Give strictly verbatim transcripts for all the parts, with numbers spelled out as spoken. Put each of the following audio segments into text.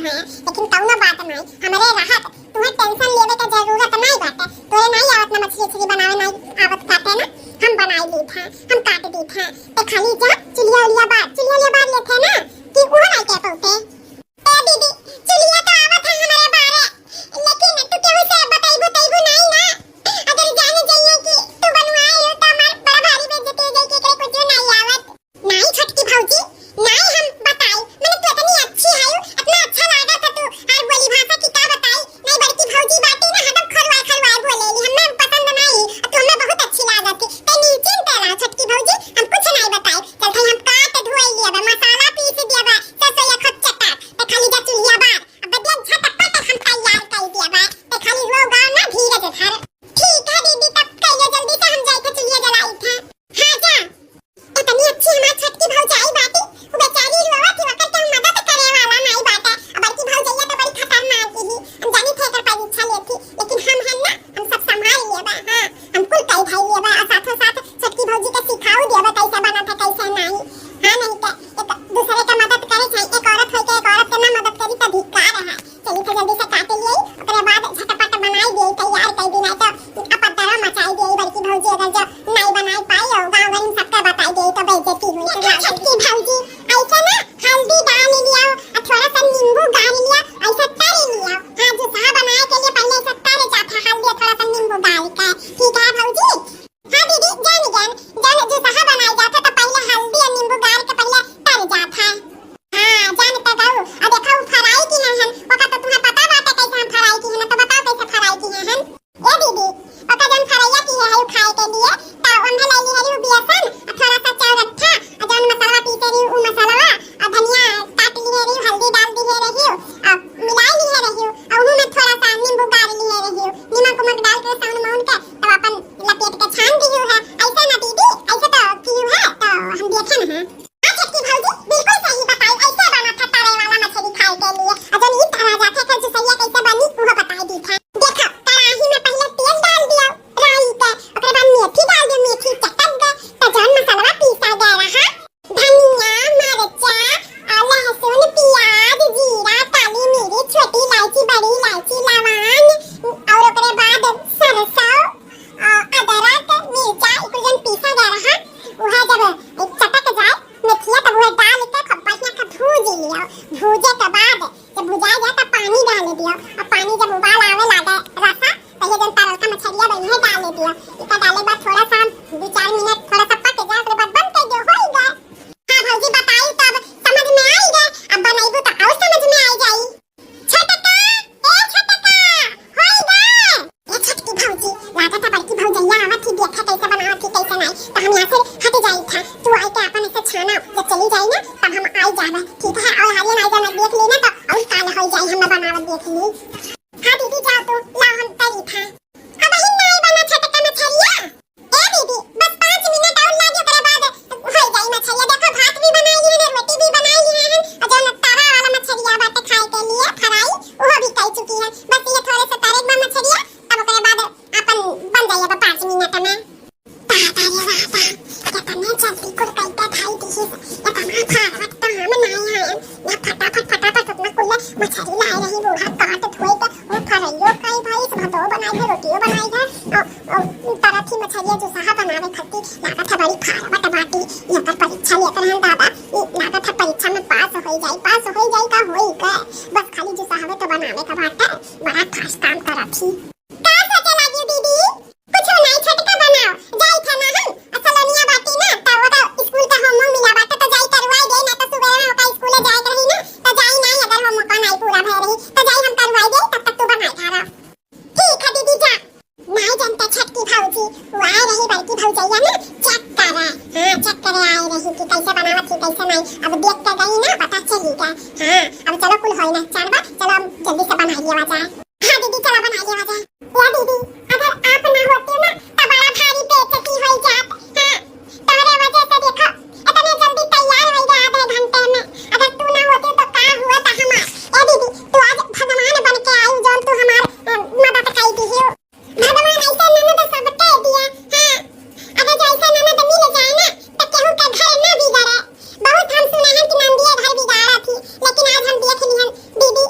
हैं, लेकिन कउनो बात नाहीं, हमरे रहत तुहें tension लेवे के जरूरत नाहीं बाटे। तोरे नाहीं आवत ना मछली उछली बनावे, नाहीं आवत काटे ना, हम बनाई लीत हैं, हम काट दीत हैं। ते खाली जा चुलिया उलिया बार, चुलिया उलिया बार लेते ना कि उहो नाहीं कह पौते। ए दीदी, चुलिया तो आवत है हमरे बारे, लेकिन तू केहू से बतैबू तैबू नाहीं ना? अगर जान जाइए कि तू बनवाए हो तो हमार बड़ा भारी बेइज्जती हो जाई कि एकरे कुछ नाहीं आवत। नाहीं छोटकी भौजी, नाहीं हम बताई, मने तू इतनी अच्छी है, इतना अच्छा लागत है तू, और बोली भाषा की का बताई। नाहीं बड़की भौजी बाटी ना हरदम खरुआए खरुआए बोलेली, हमें पसंद नाहीं, और तू हमें बहुत अच्छी लागत है। ते निश्चिंत रहा छोटकी भौजी, हम कुछ नाहीं बताई। चल भाई हम काट धोई लिया बा, मसाला पीस दिया बा, सरसों या खुद चटा, ते खाली जा चुलिया बार, अब बदिया झटपट हम तैयार कर दिया बा, ते खाली हो गाँव ना धीरज धर। ठीक है दीदी, तब कहियो जल्दी से हम जाई थे चुलिया जलाई थे। हाँ जा। इतनी अच्छी हमार छोटकी भौजाई बाटी, वो बेचारी रोवत थी, ओकर के हम मदद करे वाला नाहीं बाटे। अब बड़की भौजैया तो बड़ी खतरनाक ही, हम जानी थे एकर परीक्षा लेती, लेकिन हम हन ना, हम सब संभाल लेबा। हाँ, हम कुल कई भाई लेबा, और साथों साथ छोटकी भौजी के सिखाऊ देबा कैसे बनत है, कैसे नाहीं। हाँ, नाहीं तो एक दूसरे के मदद करे चाही, एक औरत होके एक औरत के ना मदद करी तो धिक्कार है। चली तो जल्दी से काट लिए, ओकरे बाद झटपट बनाई दे, तैयार कर दी, नाहीं तो उपद्रव मचाई दे बड़की भौजी, अगर जो नाहीं बनाई पाई हो, गाँव घर में सबका बताई दे तो बेइज्जती हुई। तो छोटकी भौजी, ऐसे ना हल्दी डाल लिया, और थोड़ा सा नींबू गार लिया, ऐसे तर लिया। हाँ, जुसहा बनाए के लिए पहले ऐसे तर जाता है हल्दी और थोड़ा सा नींबू डाल के, ठीक है भौजी? हाँ दीदी, जान जान, जब जुसहा बनाई जाता तो पहले हल्दी और नींबू गार के पहले तर जाता है। हाँ, जान तो गऊ। अब देखा, वो fry की है हम, ओका तो तुम्हें पता बाटे कैसे हम fry की है ना, तो बताओ कैसे fry की है हम। ए दीदी, ओका जौन fry की है, है खाए के लिए, तो ओमे ले ली है वो बेसन, और थोड़ा सा चाउर अट्ठा, और जौन मसाला पीसे रही, वो मसाला, और धनिया काट ली है रही, हल्दी डाल दी है रही, और मिला ली है रही, और उन्हीं में थोड़ा सा नींबू गार ली है रही, नमक उमक डाल के साउन माउन के, तब अपन लपेट के छान दी है। ऐसे ना दीदी, ऐसे तो की है, तो हम देखे ना हैं। हाँ छोटकी भौजी, बिल्कुल सही बताई, ऐसे बनत है तवे वाला मछली खाए के लिए। और जब ई तरा जात है, फिर जुसैया कैसे बनी, उहो बताई दी था। देखो, कढ़ाई में पहले तेल डाल दिया, राई के, ओकरे बाद मेथी डाल दिया, मेथी चटक गए, तो जौन मसाला पीसा गया रहा, धनिया, मिर्चा, और लहसुन, प्याज, जीरा, काली मिर्च, छोटी इलायची, बड़ी इलायची, लवंग, और ओकरे बाद सरसों, आ, अदरक, मिर्चा, ई कुल जौन पीसा गया रहा, उहे जब चटक जाए मेथिया, तब उहे डाल के खूब बढ़िया से भूज लियो। भूजे के बाद जब भुजा जाए, तब पानी डाल दियो। अब पानी जब उबाल आवे लागे रसा, तो ये जौन तरल का मछरिया बनी है, डाल दियो। इका डाले के बाद थोड़ा सा दो चार मिनट थोड़ा सा पक जाए, ओकरे बाद बंद कर दियो, हो ही गए। हाँ भौजी, बताई तब समझ में आई गए, अब बनैबू तो और समझ में आई जाई। छोटका, ए छोटका, होई गे। ए छोटकी भौजी, लागत है बड़की भौजैया आवत ही, देखा कैसे बनावत ही, कैसे नाई। तो हम यहाँ से हट जाई था, तू आई के अपन ऐसे छाना, जब चली जाई ना तब हम आई जाबे, ठीक है? और हालिया नाई जाना देख ली ना तो और काल हो जाई, हम बनावत देख ली। हाँ दीदी जाओ तू, लाओ हम तरी था। अब ही नाई बना छोटका मछरिया। ए दीदी, बस पाँच मिनट और लागी, ओकरे बाद हो जाई मछरिया। देखो, भात भी बनाई है, रोटी भी बनाई है, और जौन तवा वाला मछरिया बाटे खाए के लिए fry, उहो भी कई चुकी है। बस ये थोड़े से तरे के बाद मछरिया, तब ओकरे बाद अपन बन जाई अब पाँच मिनट में। बाबा रे बाबा, कितने जल्दी कुल कई के खाई दी है। इतना भागवत तो हम नहीं आए। या फटाफट, फटाफट अपना कुल मछरी लाए रही, बूढ़ा काट धोए के, वो फरइयो खाई भाई, भातो बनाई है, रोटियो बनाई है, और, और तरह की मछरिया जुसहा बनावे खातिर लागत है बड़ी फारवत बाटी। एकर परीक्षा लेकर हम दादा, ई लागत है परीक्षा में पास हो जाई, पास हो जाई का होई का, बस खाली जुसहवे तो बनावे का बाटे, बड़ा खास काम करत ही। का सोचे लागी दीदी? कुछ नहीं, छोटका बनाओ। जाई थे ना हम, आ सलोनिया बाटी ना, त ओकर स्कूल का homework मिला बाटे, त जाई करवाई दे, ना त सुबह में ओका स्कूल जाए के रही ना, त जाई नहीं, अगर homework नहीं पूरा भय रही, त जाई हम करवाई दे, तब तक तू बनाए खा रहा। ठीक है दीदी, जा। नहीं जानते छोटकी भौजी, वो आए रही बड़की भौजैया ना, check करे। हाँ, check करे आए रही कि कैसे बनावत ही, कैसे नहीं। अब देख के गई ना, पता चली गया। हाँ, अब चलो कुल होई ना, चलबा, चलो अब जल्दी से बनाई लिया जाए। हाँ दीदी, चला बनाई लिया जाए। या दीदी, अगर आप ना होती ना, तो बड़ा भारी बेइज्जती होई जात। हाँ, तोहरे वजह से देखो, इतने जल्दी तैयार होई गए आधे घंटे में। अगर तू ना होती तो का हुआ था हमार? ए दीदी, तू आज भगवान बन के आई, जौन तू हमार, अ, मदद कई दी हो। भगवान ऐसे ननद सबके दिया। हाँ, अगर जो ऐसे ननद मिल जाए ना, तो केहू के घर ना बिगड़े। बहुत हम सुने हैं कि नंदिया घर बिगाड़ा थी, लेकिन आज हम देख लिहन दीदी,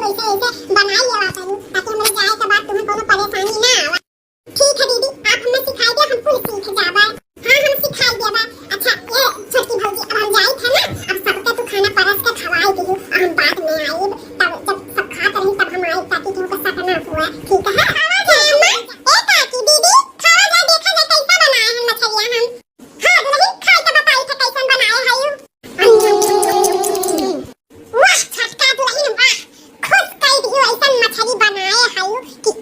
ऐसे ऐसे बनाई लेवा करू, ताकि हमरे जाए के बाद तुम्हें कोनो परेशानी ना आवा। ठीक है दीदी, आप हमें सिखाई दे, हम कुल सीख जाबा। हाँ, हम सिखाई देबा। अच्छा, ये छोटकी भौजी, अब हम जाई थे ना, अब सबके तू खाना परस के खवाई दियो, और हम बाद में आइब, तब जब सब खात रही तब हम आइब, ताकि तुमको शक ना हुआ। ठीक है? खावा जाए अम्मा। ए काकी, दीदी, खावा जाए, देखा जाए कैसा बनाए हैं मछलियाँ हम। हाँ दुल्हन, खाए तो बताई थे कैसन बनाए है यू। वाह छोटका दुल्हन वाह, खुश कई दियो, ऐसन मछली बनाए है यू कि